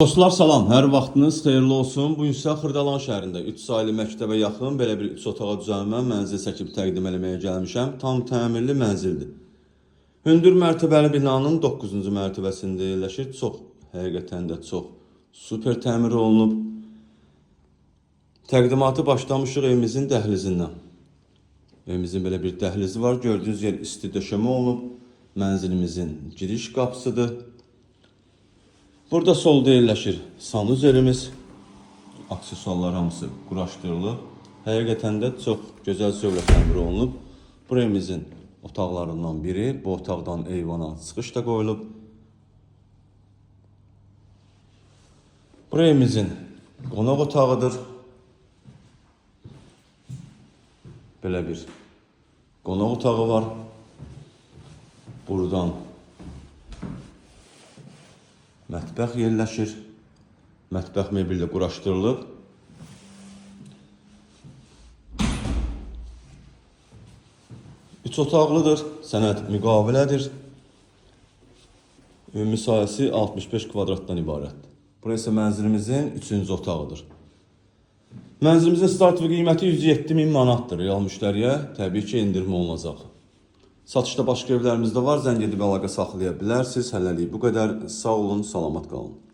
Dostlar salam, hər vaxtınız xeyirli olsun. Bu gün sizə Xırdalan şəhərində 3 saylı məktəbə yaxın belə bir 3 otağa düzəlmə mənzil çəkib təqdim eləməyə gəlmişəm. Tam təmirli mənzildir. Hündür mərtəbəli binanın 9-cu mərtəbəsində yerləşir. Çox, həqiqətən də çox super təmir olunub. Təqdimatı başlamışıq evimizin dəhlizindən. Evimizin belə bir dəhlizi var. Gördüyünüz yer isti döşəmə olunub. Mənzilimizin giriş qapısıdır. Burada solda yerləşir sanuzelimiz. Aksesuarlar hamısı quraşdırılıb. Həqiqətən də çox gözəl zövqlə təmir olunub. Bura evimizin otaqlarından biri. Bu otaqdan eyvana çıxış da qoyulub. Bura evimizin qonaq otağıdır. Belə bir qonaq otağı var. Buradan mətbəx yerləşir. Mətbəx mebeli də quraşdırılıb. Üç otaqlıdır, sənəd müqavilədir. Ümumi sahəsi 65 kvadratdan ibarətdir. Burası isə mənzilimizin üçüncü otağıdır. Mənzilimizin start və qiyməti 107 min manatdır. Real müştəriyə təbii ki endirmə olunacaq. Satışda başqa evlərimiz də var. Zəng edib əlaqə saxlaya bilərsiniz. Hələlik bu qədər. Sağ olun, salamat qalın.